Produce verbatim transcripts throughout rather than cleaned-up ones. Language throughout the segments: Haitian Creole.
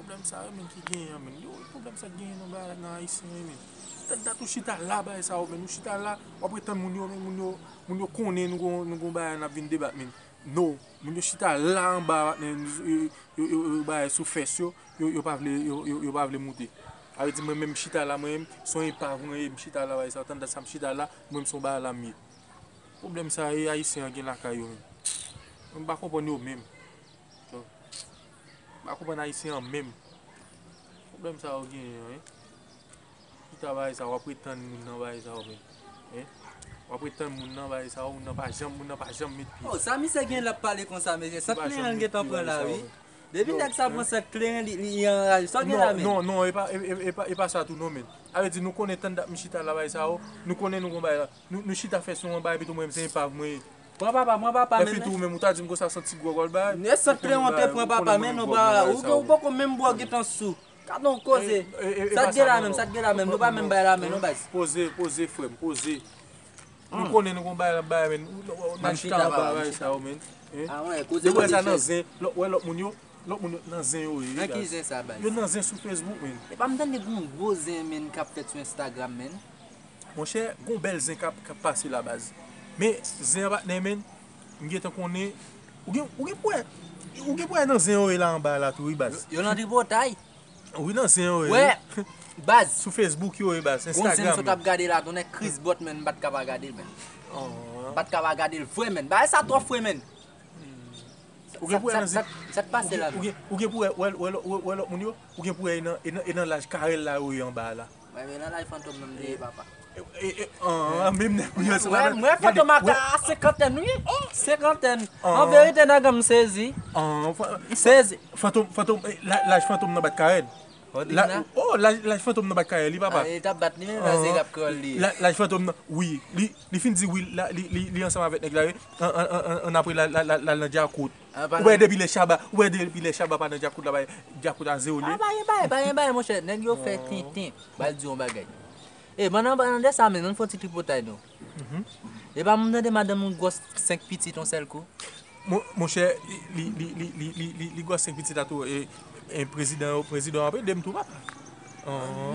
Pwoblèm sa yo menm ki genyen an menm. Yo, pwoblèm sa k genyen nan bagay nan ayisyen yo menm. Tann dat ou chita la bagay sa yo menm. Ou chita la, w ap ret tann moun yo menm, moun yo, moun yo konnen nou gon, nou gon bagay n ap vin debat menm. No, moun yo chita la anba, yo, yo, yo, yo bagay sou fès yo, yo, yo pa vle, yo, yo, yo pa vle moute. Sa vle di mwen menm m chita la, mwen menm, se yon epav mwen ye, m chita la bagay sa yo. Tann dat sa m chita la, mwen menm se yon bagay la m ye. Pwoblèm sa yo ayisyen an gen lakay yo menm. Mwen m pa konprann yo menm. M pa konprann ayisyen an menm. Pwoblèm sa yo genyen an, en. Chita bagay sa, w ap ret tann moun nan bagay sa yo menm. En? W ap ret tann moun nan bagay sa yo, moun nan pa janm, moun nan pa janm met pye. Oh, sa misye gen l ap pale konsa, mesye? San kleren l gentan pran la, wi. Depi nèg sa pran san kleren, li, li anraje. Sa w gen la, men? Non, non, non, e pa, e, e, e pa, e pa sa tou, non, men. Sa vle di, nou konnen tann dat m chita la bagay sa yo, nou konnen nou gon bagay la. Nou, nou chita fè sou yon bagay, epi tou mwen menm se epav mwen ye. Pran papa, pran papa, men. Epi tou, ou menm, ou ta di m konsa, se yon ti gwògwòl bagay. Ne san kleren te pran papa, men non, pa, ou, ou poko menm bò gentan sou. Gad on koze. Sa t gen la menm, sa t gen la menm, nou pa menm bay la men, non, baz. Poze, poze, frè m, poze. Nou konnen nou gon bagay la bay, men. Nou chita anba bagay sa yo, men. Depi w wè sa nan zen, lòt, wè lòt moun yo, lòt moun yo nan zen yo ye, baz. Nan ki zen sa, baz? Yo nan zen sou Facebook, men. Epa m tande gon gwo zen, men, k ap fèt sou Instagram, men. Monchè, gon bèl zen k ap, k ap pase la, baz. Men, zen an patnè, men, m gentan konnen. Ou gen, ou gen pou wè, ou gen pou wè nan zen yo ye la anba la tou, wi, baz. Yo, yo nan tripotay. Wi, nan zen yo ye. Wè, baz. Sou Facebook yo ye, baz. Gon zen m sot ap gade la, tonnè Chris Bot, men, m pa t ka pa gade l, men. M pa t ka pa gade l vre, men. Bagay sa twò fre, men. Ou gen pou wè nan zen. Sa k pase la menm? Ou gen, ou gen pou wè, wè, wè, wè, wè lòt moun yo, ou gen pou wè e nan, e nan, e nan laj Karèl la yo ye anba a la. Mwen, men nan laj Fantom nan m te ye, papa. E, e, e, an, menm nèg ou ye, se pa menm. Mwen, Fantom a senkantèn, wi. Senkantèn. An verite, nèg an, m sezi. M sezi. Fantom, Fantom, e, la, laj Fantom nan bat Karèl. Oh, laj, laj Fantom nan bat Karèl, li, papa. Ah, li t ap bat li menm, se rap kreyòl li ye. Laj Fantom nan, wi. Li, li fin di wi, li, li, li ansanm avèk nèg la, wi. An, an, an, an, an apre, l al, l al, l al nan djakout. Ou wè depi lè Shabba, ou wè depi lè Shabba pa nan djakout la, bay, djakout a zewo li ye. Ah, pa gen bagay, pa gen bagay, monchè. Nèg yo fè tenten. Ba l di yon bagay. E, pandan, pandan de sa, men, ann fè yon ti tripotay, non. E pa m tande madanm ou gwòs senk pitit yon sèl kou? Mon, monchè, li, li, li gwòs senk pitit la tou, e, e prezidan yo, prezidan ap ede m tou, papa.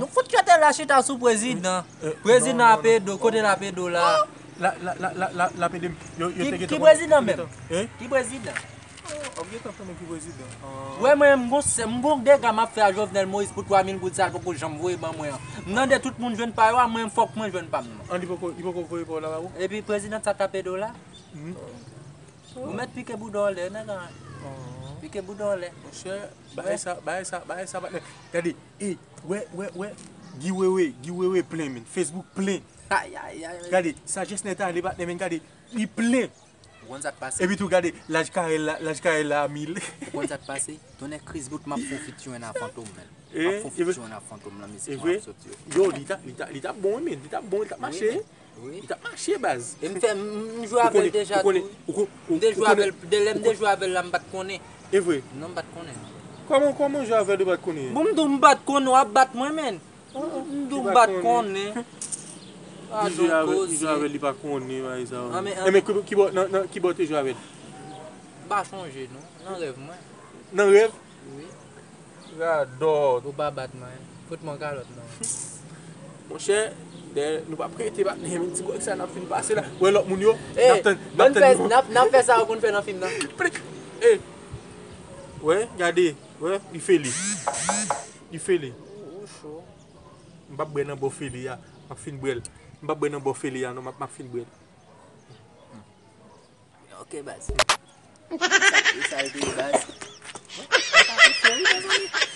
Nou fout kite la chita sou prezidan. Prezidan ap ede w, kote l ap ede w la? La, la, la, la, la, l ap ede m. Yo, yo te gentan. Ki prezidan menm? Ki prezidan? W ap gentan konnen ki prezidan. Wè mwen, m gon, m gon dega m ap fè a Jovenel Moïse pou twa mil goud sa l poko janm voye ban mwen an. M tande tout moun jwenn pa yo a, mwen fòk mwen jwenn pa m nan. An, li poko, li poko voye pa w la ba ou? Epi prezidan sa t ap ede w la? Ou mèt pike bouda w anlè, nèg an. Pike bouda w anlè. Monchè, bagay sa, bagay sa, bagay sa, patnè. Gade, e, wè, wè, wè. Guy Wewe, Guy Wewe plen, men. Facebook plen. Ay, ay, ay. Gade, Sajès Nèt ale, patnè, men, gade, li plen. Ou konn sa k pase? Epi tou, gade, laj Karèl la, laj Karèl la a mil. Ou konn sa k pase? Tonnè Chris Bout, m ap fè yon featuring a Fantom, men. M ap fè yon featuring a Fantom nan mizik mwen ap soti yo. Yo, li ta, li ta, li t ap bon, wi, men. Li t ap bon, li t ap mache. Wi, men. Wi. Li t ap mache, baz. E m fè, m, m jwe avè l deja tou, wi. M te jwe avè l, de lè m te jwe avè l la, m pa t konnen. E vre? Non, m pa t konnen. Kòman, kòman jwe avè l ou pa t konnen? Bon, m di w m pa t konnen, w ap bat mwen, men. M di w m pa t konnen. Li jwe avè l, li pa konnen, bagay sa yo. E men ki, ki bò, nan, nan, ki bò w te jwe avè l? M pa chonje, non. Nan rèv mwen. Nan rèv? Wi. Radòt. Ou pa bat mwen. Fout mwen kalòt, non. Monchè, dèyè, nou p ap rete bat, men ti gwòg sa n ap fin pase la. Wè lòt moun yo, n ap tann, n ap tann yo. N ap, n ap fè sa yo konn fè nan fim nan. Plik! E! Wè, gade, wè, li fè li. Li fè li. Ou, ou cho. M p ap bwè nan bò fè li a. M ap fin bwè l. M p ap bwè nan bò fè li a, non, m ap, m ap fin bwè l. Ok, baz. E sa, e sa l te ye, baz. Mwen pa te fè wi, mezanmi.